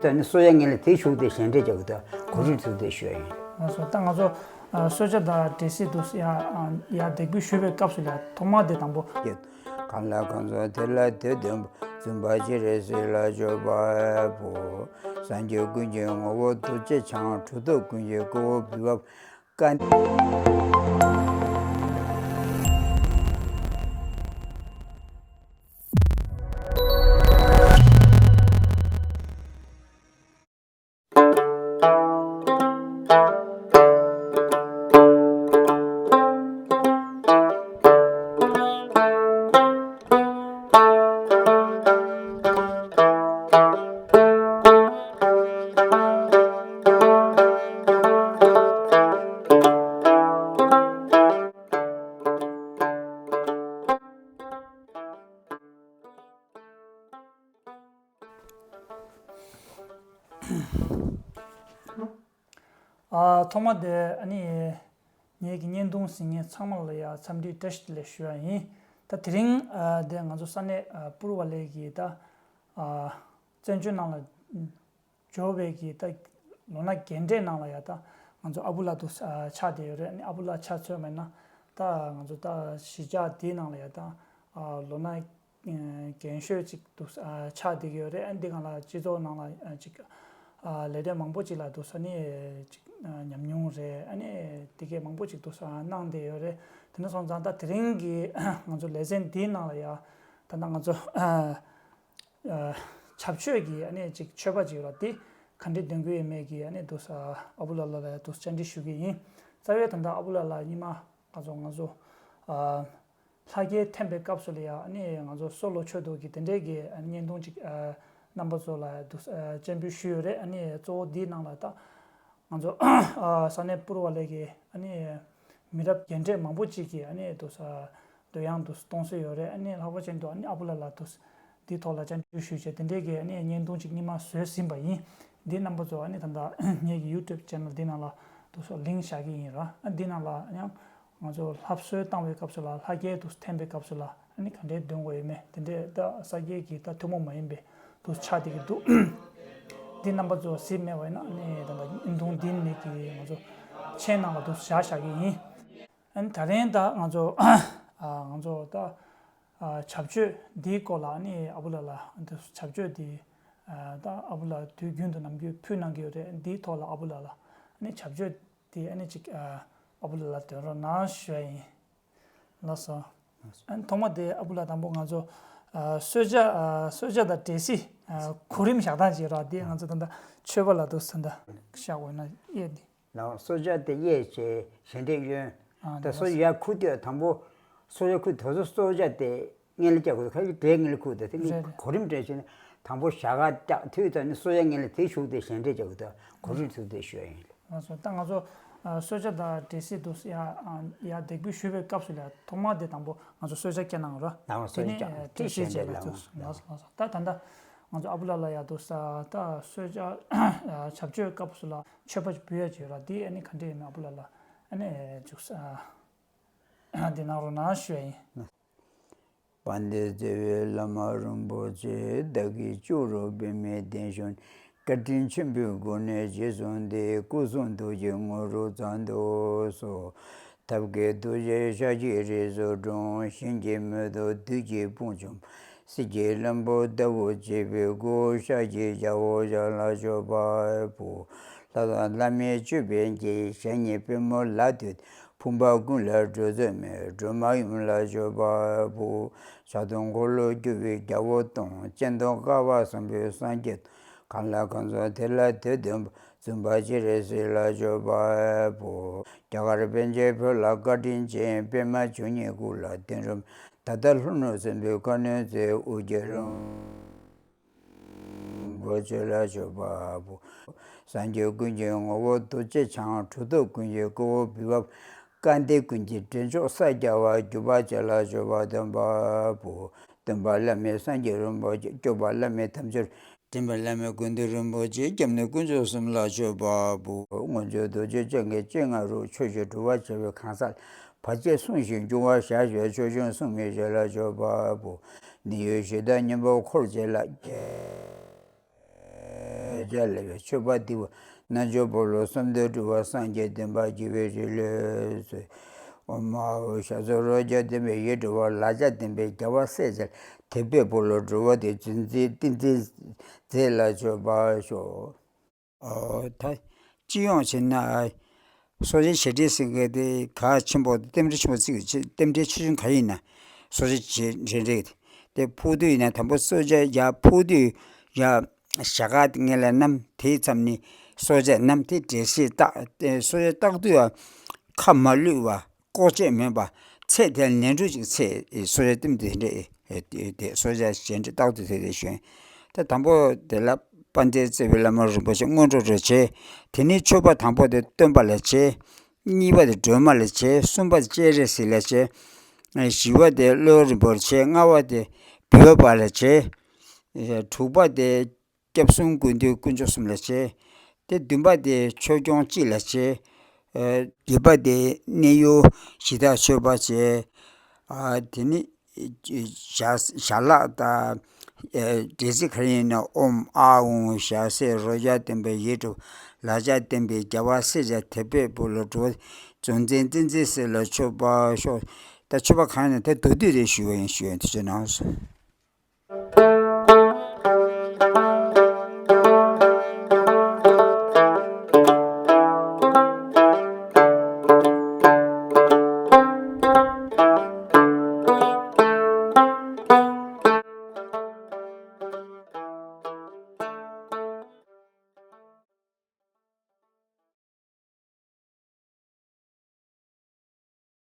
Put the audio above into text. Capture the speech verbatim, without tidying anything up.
ད་ནི་གསོལ་ཇ་ངན་ལ་དེ་ཞུགས་ཏེ་ཞལ་འདྲེན་བྱ་དགོས། ད་གོ་སྒྲིག་ཚུལ་དེ་ཞུ་ཡ་ཡིན། ལགས་སོ། ད་ང་ཚོ་ཨ་གསོལ་ཇ་དང་འབྲས་སིལ་དུ་ཡ་ཨ་ཡ་འདེགས་འབུལ་ཞུ་བའི་སྐབས་སུ་ལ་ཐོག་མ་དེ་དང་པོ། གང་ལ་གང་འཚམ་དེ་ལ་དེ་སྟོན་པ། བཙུན་པ་སྤྱན་རས་གཟིགས་ལ་མཆོད་པ་ཕུལ། སངས་རྒྱས་ཀུན་གྱི་ངོ་བོ་ཐུགས་རྗེ་འཆང་། གྲུབ་ཐོབ་ཀུན་གྱི་སྐུ་འོ་བི་བ་ཀ་ཨ་ཐོག་མ་དེ་ཨ་ནི་ངེད་ཀྱི་བརྙན་ཐུང་གཟིགས་མཁན་ཚང་མ་ལ་ཡ་འཚམས་འདྲི་བཀྲ་ཤིས་བདེ་ལེགས་ཞུ་བ་ཡིན། ད་དེ་རིང་ཨ་དེ་ང་ཚོ་ས་གནས་ཨ་པུར་བ་ལེ་གི་ད་ཨ་བཙན་བྱོལ་ནང་ལ་འབྱོར་བའི་གི་ད་ལོ་ན་རྒན་གྲས་ནང་ལ་ཡ་ད་ང་ཚོ་ཨ་བུ་ལ་དུ་ཨ་ཆགས་བསྡད་ཡོད་རེད། ཨ་ནི་ཨ་བུ་ལ་ཆགས་ཚོད་མེད་ན་ད་ང་ཚོ་ད་གཞིས་ཆགས་འདིའི་ནང་ལ་ཡ་ད་ཨ་ལོ་ན་རྒན་ཤོས་ཅིག་ཏུ་ཨ་ཆགས་བསྡད་ཀྱི་ཡོད་རེད། ཨ་འདི་སྒང་ལ་སྤྱི་ཚོགས་ནང་ལ་ཨ་ཅིག་ཨ་ལས་དོན་མང་པོ་ཅིག་ལ་དུ་ས་ནི་ཅིག་ཨ་ཉམས་མྱོང་རེད། ཨ་ནི་དེ་གས་མང་པོ་ཅིག་ཏུ་ཨ་གནང་བསྡད་ཡོད་རེད། དེ་འདྲ་སོང་ཙང་ད་དེ་རིང་གི་ང་ཚོ་ལེ་ཚན་འདིའི་ནང་ལ་ཡ་ད་ལྟ་ང་ཚོ་ཨ་ཨ་བྱ་སྤྱོད་ཀྱི་ཨ་ནི་ཅིག་མཆོད་པ་ཅིག་ཡོད་ར། དེ་ག་འདྲས་འདོན་གྱི་ཡོད་མེད་ཀྱི་ཨ་ནི་དུ་ཨ་ཨ་བུ་ལ་ལ་ལ་ཡ་དུ་བཅར་འདྲི་ཞུ་གི་ཡིན། རྩ་བའི་ད་ལྟ་ཨ་བུ་ལ་ལ་ཉི་མ་ང་ཚོ་ང་ཚོ་ཨ་ལྷ་སྐལ་འཐེན་པའི་སྐབས་སུ་ལ་ཡ་ཨ་ནི་ང་ཚོ་གསོལ་ལོ་མཆོད་དོ་གི་དེ་འདྲས་ཀྱི་ཨ་ནི་བརྙན་ཐུང་ཅིག་ཨ་རྣམ་པ་ཚོ་ལ་དུ་ཨ་སྤྱན་འབུལ་ཞུས་ཡོད་རེད། ཨ་ནི་གཙོ་བོ་འདིའི་ནང་ལ་ད་ང་ཚོ་ཨ་ས་གནས་པུར་བ་ལེ་གི་ཨ་ནི་མི་རབས་རྒན་གྲས་མང་པོ་ཅིག་གིས་ཨ་ནི་དུ་ཨ་འདོད་ཡོན་དུ་གཏོང་སྲོལ་ཡོད་རེད། ཨ་ནི་ལྷག་པར་ཅན་དུ་ཨ་ནི་ཨ་བུ་ལ་ལ་དུ་འདིའི་ཐོག་ལ་བཅར་འདྲི་ཞུས་བྱས་དེ་འདྲས་ཀྱི་ཨ་ནི་བརྙན་ཐུང་ཅིག་ཉི་མ་བཟོས་ཟིན་པ་ཡིན། འདི་རྣམ་པ་ཚོ་ཨ་ནི་ད་ལྟ་ངེད་ཀྱི་ཡུ་ཊུབ་ཆེ་ནལ་འདི་ནང་ལ་དུ་ལིང་ཀི་བཞག་གི་ཡིན་ར། ཨ་འདི་ནང་ལ་ཡང་ང་ཚོ་ལྷ་གསོལ་བཏང་བའི་སྐབས་སུ་ལ་ལྷ་སྐལ་དུ་འཐེན་པའི་སྐབས་སུ་ལ་ཨ་ནི་ག་འདྲའི་འདོན་དགོས་ཡོད་མེད་དེ་འདྲས་ད་ས་སྐྱའི་གི་ད་ཐུན་མོང་མ་ཡིན་པའི་དུ་ཆགས་བསྡད་ཀྱི་འདུག་འདི་རྣམ་པ་ཚོ་གཟིགས་མེད་པ་ཡིན་ན་ཨ་ནི་ད་ལྟ་བརྙན་ཐུང་འདི་ནས་ཀྱི་ང་ཚོ་མཆན་ནང་ལ་དུ་བཞག་བཞག་གི་ཡིན། ཨ་ནི་ད་རིང་ད་ང་ཚོ་ཨ་ང་ཚོ་ད་ཨ་བྱ་སྤྱོད་འདིའི་སྐོར་ལ་ཨ་ནི་ཨ་བུ་ལ་ལ་འདི་བྱ་སྤྱོད་འདི་ཨ་ད་ཨ་བུ་ལ་དུས་རྒྱུན་དུ་ནམ་རྒྱུན་ཕུལ་གནང་གི་ཡོད་རེད། འདིའི་ཐོག་ལ་ཨ་བུ་ལ་ལ་ཨ་ནི་བྱ་སྤྱོད་འདི་ཨ་ནི་ཅིག་ཨ་ཨ་བུ་ལ་ལ་འདོན་རོགས་གནང་ཞུ་ཡ་ཡིན། ལགས་སོ། ཨ་ནི་ཐོག་མ་དེ་ཨ་བུ་ལ་དང་པོ་ང་ཚོ་ཨ་གསོལ་ཇ་ཨ་གསོལ་ཇ་དང་འབྲས་སིལ་ཨ་གོ་རིམ་བཞག་སྟངས་བྱེད་རོགས། འདི་ང་ཚོ་ད་ལྟ་མཆོད་པ་ལ་དུ་ས་འདྲ་བཞག་འོས་ན་ཨེ་འདི། ལགས་སོ། གསོལ་ཇ་དེ་གཡས་བྱས་ཞལ་འདྲེན་གཡོན། ཨ་ད་ནི་གསོལ་ཇ་ཁུར་དུས་དང་པོ་གསོལ་ཇ་ཁུར་དུས་སུ་གསོལ་ཇ་དེ་སྔོན་ལ་བཀྱག་དགོས། ཁ་ཅིག་འབྲས་སྔོན་ལ་ཁུར་དུས་དེ་རེད་རེད། གོ་རིམ་འདྲ་བྱས་ནས་དང་པོ་ཞལ་ཁར་བཀྱག་དུས་ད་ནི་གསོལ་ཇ་སྔོན་ལ་དེ་ཞུགས་ཏེ་ཞལ་འདྲེན་བྱ་དགོས། ད་གོ་རིམ་ཚུལ་དེ་ཞུ་ཡ་ཡིན། ལགས་སོ། ད་ང་ཚོ་ཨ་གསོལ་ཇ་དང་འབྲས་སིལ་དུ་ཡ་ཨ་ཡ་འདེགས་འབུལ་ཞུ་བའི་སྐབས་སུ་ལ་ཐོག་མ་དེ་དང་པོ་ང་ཚོ་གསོལ་ཇ་བཀྱག་གནང་རོགས། ལགས་སོ། དེ་ནས་གསོལ་ཇ་ཨ་འབྲས་སིལ་བྱས་ལ་ལགས་སོ། ལགས་སོ། ད་ད་ལྟ་ང་ཚོ་ཨ་བུ་ལ་ལ་ཡ་དུ་ས་ད་གསོལ་ཇ་ཨ་བྱ་སྤྱོད་སྐབས་སུ་ལ་མཆོད་པ་འབུལ་ཡ་བྱེད་ར། དེ་ཨ་ནི་ག་འདྲས་ཡིན་ན་ཨ་བུ་ལ་ལ་ཨ་ནི་འཇུག་ས་འདི་གནང་རོགས་གནང་ཞུ་ཡ་ཡིན། དཔལ་ལྡན་རྩ་བའི་བླ་མ་རིན་པོ་ཆེ། བདག་གི་སྐྱབས་རུ་པདྨའི་གདན་བཞུགས། བཀའ་དྲིན་ཆེན་པོའི་སྒོ་ནས་རྗེས་བཟུང་སྟེ། སྐུ་གསུང་ཐུགས་ཀྱི་དངོས་གྲུབ་ཙམ་དུ་གསོལ། ཐབས་མཁས་ཐུགས་རྗེས་ཤཱཀྱའི་རིགས་སུ་འཁྲུངས། གཞན་གྱིས་མི་ཐུབ་བདུད་ཀྱི་དཔུང་འཇོམས། གསེར་གྱི་ལྷུན་པོ་ལྟ་བུར་བརྗིད་པའི་སྐུ། ཤཱཀྱའི་རྒྱལ་པོ་ཞལ་ལ་མཆོད་པ་ཕུལ། ལྷ་དང་ལྷ་མིན་ཅོད་པན་གྱིས། ཞལ་གཉིས་པུས་མོ་ལ་བཏུད། ཕུང་པོ་ཀུན་ལ་སྒྲོལ་མཛད་མའི། སྒྲོལ་མ་ཡུམ་ལ་མཆོད་པ་ཕུལ། ཕྱག་དང་འཁོར་ལོས་སྒྱུར་བའི་རྒྱལ་པོ་དང་། སྤྱན་དང་དཀར་པོ་བཟང་པོའི་སངས་རྒྱས་དང་། གང་ལ་གང་འཚམ་དེ་ལ་དེ་སྟོན་པ། བཙུན་པ་སྤྱན་རས་གཟིགས་ལ་མཆོད་པ་ཕུལ། རྒྱ་གར་པཎ་ཆེན་བོད་ལ་བཀའ་དྲིན་ཅན། པདྨ་འབྱུང་གནས་སྐུ་ལ་གདན་རབ། ད་ལྟ་ལྷོ་ནུབ་སྲིན་པོའི་ཁ་གནོན་མཛད། ཨོ་རྒྱན་རིན་པོ་ཆེ་ལ་མཆོད་པ་ཕུལ། སངས་རྒྱས་ཀུན་གྱི་ངོ་བོ་ཐུགས་རྗེ་འཆང་། གྲུབ་ཐོབ་ཀུན་གྱི་སྐུ་འོ་བི་བ། སྐལ་ལྡན་ཀུན་གྱི་འདྲེན་མཆོག་ས་སྐྱ་པ། འཇུག་པ་ཅན་ལ་མཆོད་པ་འདོན་པ་ཕུལ། སྟོན་པ་བླ་མེད་སངས་རྒྱས་རིན་པོ་ཆེ། སྐྱོབ་པ་བླ་མེད་དམ་ཆོས། འདྲེན་པ་བླ་མེད་ཀུན་འདུས་རིན་པོ་ཆེ། སྐྱབས་གནས་དཀོན་མཆོག་གསུམ་ལ་མཆོད་པ་ཕུལ། མངོན་སྤྱོད་རྡོ་རྗེ་འཆང་གི་སྤྱན་སྔ་རུ། ཆོས་ཀྱི་སྒྲུབ་པ་བྱེད་པའི་གང་ཟག་ལ། བར་ཆད་སྲུང་ཞིང་སྐྱོང་བར་བྱ་བའི། ཆོས་སྐྱོང་སྲུང་མའི་ཞལ་ལ་མཆོད་པ་ཕུལ། ནད་གཡོག་ཞེ་སྡང་གཉེན་པོ་འཁོར་བཅས་ལ། ལ་ལས་པའི་མཆོད་པ་འདི་བ། རྣལ་འབྱོར་འབུམ་ལ་གསོལ་འདེབས་སྒྲུབ་པ། སངས་རྒྱས་བསྟན་པ་རྒྱས་པའི་རིགས་ལ་གསོལ། ཨོཾ་ཨཱཿ་ཞབས་སོར་རོ་བརྒྱ་ལྡན་པའི་ཡིད་སྒྲུབ་པ། ལ་ལྕགས་ལྡན་པའི་རྒྱལ་བ་སྲས་བཅས་དད་པས་བོར་ལ་སྒྲུབ་པ་འདི་བརྒྱུད་འཛིན་ཏིང་འཛིན་རྫས་ལ་མཆོད་པར་ཤོག་ཨོ་ད་སྤྱི་ཡོངས་བྱས་ན། སོ་སོའི་བྱེད་འབྲེལ་ཟེར་མཁན་དེ་གལ་ཆེན་པོ་རྟེན་འབྲེལ་ཆེན་པོ་གཅིག་རེད། རྟེན་འབྲེལ་ཆེ་ཆུང་ག་ཡིན་ན་སོ་སོའི་བྱེད་འབྲེལ་རེད། དེ་ཕོག་དུས་ཡིན་ན་དང་པོ་སོ་སོ་ཡ་ཕོག་དུས་ཡ་ཞྭ་སྒ་ངེད་ལ་བསྣམས། དེའི་མཚམས་ནི་སོ་སོ་བསྣམས་ཏེ་འབྲེལ་ཤེས་བཏགས་ཏེ་སོ་སོ་བཏགས་དུས་ཡ་ཁ་མ་ལུས་པ། ལྐོག་བྱེད་མེད་པ། ཚེ་དེ་ལ་ནོར་འཁྲུལ་ཅིག་ཚེ་སོ་སོའི་རྟེན་དེ་འདྲ་དེ་སོ་སོའི་བྱེད་འབྲེལ་རྟག་ཏུ་དེ་དེ་བྱོན། ད་དང་པོ་དེ་ལ་དཔལ་ལྡན་རྩེ་བའི་བླ་མ་རིན་པོ་ཆེ་སྔོན་འགྲོ་རེ་བྱེད། དེ་ནས་མཆོད་པ་དང་པོ་དེ་སྟོན་པ་ལ་བྱེད། གཉིས་པ་དེ་སྒྲོལ་མ་ལ་བྱེད། གསུམ་པ་དེ་སྤྱན་རས་གཟིགས་ལ་བྱེད། བཞི་པ་དེ་ཀླུ་རིན་པོ་ཆེ། ལྔ་པ་དེ་བོད་པ་ལ་བྱེད། དྲུག་པ་དེ་སྐྱབས་གསུམ་དགེ་འདུན་དཀོན་མཆོག་གསུམ་ལ་བྱེད། དེ་བདུན་པ་དེ་ཆོས་སྐྱོང་སྤྱི་ལ་བྱེད། ཨ་བརྒྱད་པ་དེ་གནས་ཡུལ་གཞི་བདག་མཆོད་པ་བྱེད། ཨ་དེ་ནི་ཞྭ་ཞྭ་ལག་དང་། ཨ་འབྲས་སིལ་ག་རེ་ཡིན་ན་ཨོཾ་ཨཱཿཧཱུྃ་ཞྭ་སེར་རོ་བརྒྱ་ལྡན་པའི་ཡིད་སྒྲུབ། ལ་ལྕགས་ལྡན་པའི་རྒྱལ་བ་སྲས་བཅས་དད་པས་བོར་ལ་སྒྲུབ་པ། བརྒྱུད་འཛིན་ཏིང་འཛིན་རྫས་ལ་མཆོད་པར་ཤོག་ད་མཆོད་པ་གང་ཡིན་ན་དེ་མདོར་བསྡུས་རེ་ཞུ་བ་ཡིན། ཞུ་ཡིན། ཐུགས་རྗེ་གནང་།